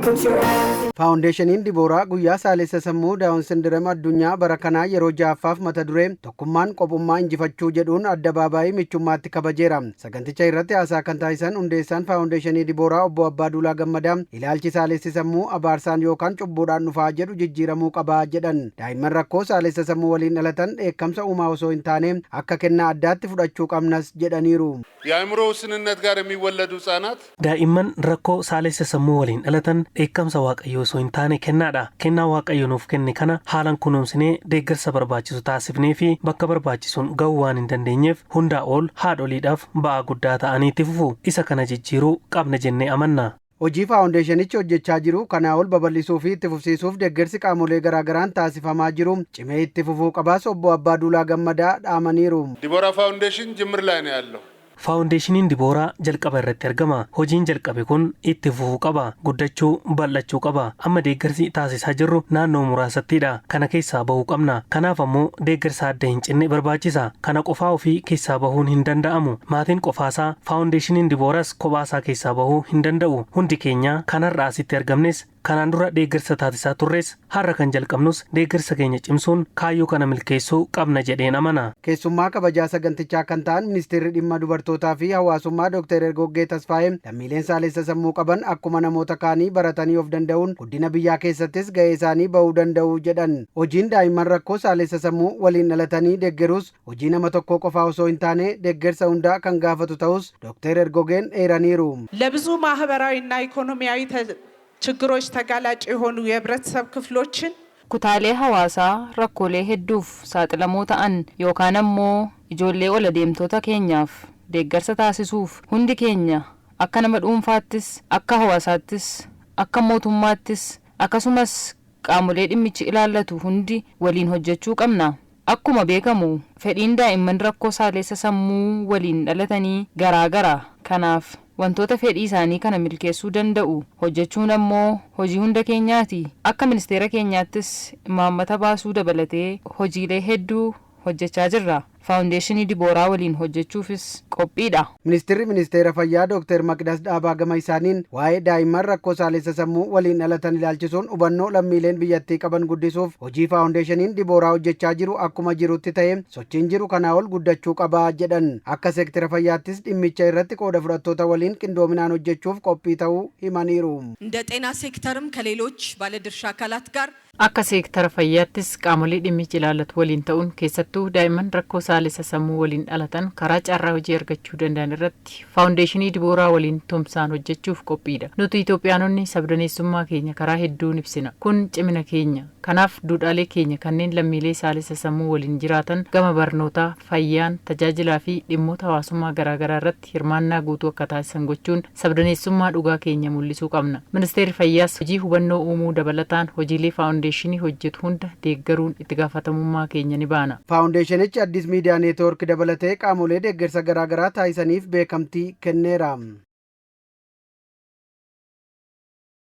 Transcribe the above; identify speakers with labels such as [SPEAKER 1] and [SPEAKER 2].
[SPEAKER 1] Put your hands
[SPEAKER 2] Faawundeeshiniin Dibooraa guyyaa saalessa sammuu Down Syndrome addunyaa bara kanaa yeroo ja'affaaf mata duree "Tokkummaan qophummaa injifachuu" jedhuun addabaabaayii Michummaatti kabajeera. Saganticha irratti haasaa kan taasisan hundeessaan Faawundeeshinii Dibooraa Obbo Abbaaduulaa Gammadaa, ilaalchi saalessi sammuu abaarsaan yookaan cubbuudhaan dhufaa jedhu jijjiiramuu qabaa jedhan. Daa'imman rakkoo saalessa sammuu waliin dhalatan dheekkamsa uumaa osoo hin taane akka kennaa addaatti fudhachuu qabnas jedhaniiru.
[SPEAKER 3] የአእምሮ ውስንነት ጋር የሚወለዱ ህጻናት
[SPEAKER 4] Daa'imman rakkoo saalessa sammuu waliin dhalatan dheekkamsa Waaqayyoo osoo hin taane kennaadha. Kennaa Waaqayyo nuuf kenne kana haalaan kunuunsinee deeggarsa barbaachisu taasifnee fi bakka barbaachisuun ga'uu waan hin dandeenyeef, hundaa ol haadholiidhaaf ba'aa guddaa ta'anii itti fufu. Isa kana jijjiiruu qabna jennee amanna.
[SPEAKER 2] Hojii faawundeeshinichi hojjechaa jiru kanaa ol babal'isuu fi itti fufsiisuuf deeggarsi qaamolee garaagaraan taasifamaa jiru cimee itti fufuu qabaas Obbo Abbaaduulaa Gammadaa dhaamaniiru.
[SPEAKER 3] ዲቦራ ፋውንዴሽን ጅምር ላይ ነው ያለው።
[SPEAKER 4] Faawundeeshiniin Dibooraa jalqaba irratti argama. Hojiin jalqabe kun itti fufuu qaba. Guddachuu, bal'achuu qaba. Amma deeggarsi taasisaa jirru naannoo muraasattidha. Kana keessaa bahuu qabna. Kanaaf ammoo deeggarsa adda hin cinne barbaachisa. Kana qofaa ofii keessaa bahuun hin danda'amu. Maatiin qofaasaa, faawundeeshiniin Dibooraas kophaasaa keessaa bahuu hin danda'u. Hundi keenya kanarraa asitti argamnes, kanaan dura deeggarsa taasisaa turres, har'a kan jalqabnus deeggarsa keenya cimsuun kaayyoo kana milkeessuu qabna jedheen amana.
[SPEAKER 2] Keessummaa kabajaa sagantichaa kan ta'an Ministeerri Dhimma Dubartootaa fi Hawaasummaa Dr. Ergoggee Tasfaayee, lammiileen saalessa sammuu qaban akkuma namoota kaanii baratanii of danda'uun guddina biyyaa keessattis ga'ee isaanii bahuu danda'u jedhan. Hojiin daa'imman rakkoo saalessa sammuu waliin dhalatanii deeggaruus hojii nama tokkoo qofaa osoo hin taane deeggarsa hundaa kan gaafatu ta'us Dr. Ergoggeen eeraniiru.
[SPEAKER 5] ለብዙ ማህበራዊና ኢኮኖሚያዊ ችግሮች ተጋላጭ የሆኑ የህብረተሰብ ክፍሎችን
[SPEAKER 6] Kutaalee hawaasaa rakkoolee hedduuf saaxilamoo ta'an yookaan ammoo ijoollee ol adeemtota keenyaaf deeggarsa taasisuuf hundi keenya akka nama dhuunfaattis, akka hawaasaattis, akka mootummaattis, akkasumas qaamolee dhimmichi ilaallatu hundi waliin hojjechuu qabna. Akkuma beekamu fedhiin daa'imman rakkoo saalessa sammuu waliin dhalatanii garaa gara. Kanaaf wantoota fedhii isaanii kana milkeessuu danda'u hojjechuun ammoo hojii hunda keenyaati. Akka ministeera keenyaattis imaammata baasuu dabalatee hojiilee hedduu hojjechaa jirra. Faawundeeshinii Dibooraa waliin hojjechuufis qophiidha.
[SPEAKER 2] Ministeerri Ministeera Fayyaa Dr. Maqdas Dhaabaa gama isaaniin, waa'ee daa'imman rakkoo saalessa sammuu waliin dhalatan ilaalchisuun hubannoo lammiileen biyyattii qaban guddisuuf hojii faawundeeshiniin Dibooraa hojjechaa jiru akkuma jirutti ta'e, sochiin jiru kanaa ol guddachuu qabaa jedhan. Akka seektara fayyaattis dhimmicha irratti qooda fudhattoota waliin qindoominaan hojjechuuf qophii ta'uu himaniiru.
[SPEAKER 7] እንደ ጤና ሴክተርም ከሌሎች ባለድርሻ አካላት ጋር
[SPEAKER 8] Akka seektara fayyaattis qaamolee dhimmichi ilaallatu waliin ta'uun, keessattuu daa'imman rakkoo saalessa sammuu waliin dhalatan karaa carraa hojii argachuu danda'an irratti Faawundeeshinii Dibooraa waliin tumsaan hojjechuuf qophiidha. Nuti Itoophiyaanonni sabdaneessummaa keenya karaa hedduun ibsina. Kun cimina keenya. Kanaaf duudhaalee keenya kanneen lammiilee saalessa sammuu waliin jiraatan gama barnootaa, fayyaan, tajaajilaa fi dhimmoota hawaasummaa garaagaraa irratti hirmaannaa guutuu akka taasisan gochuun sabdaneessummaa dhugaa keenya mul'isuu qabna. Ministeerri Fayyaas hojii hubannoo uumuu dabalataan hojiilee faawundeeshinii hojjetu hunda deeggaruun itti gaafatamummaa keenya ni baana.
[SPEAKER 2] Faawundeeshinichi Addis Miidiyaa Neetwoork dabalatee qaamolee deeggarsa garaagaraa taasisaniif beekamtii kenneera.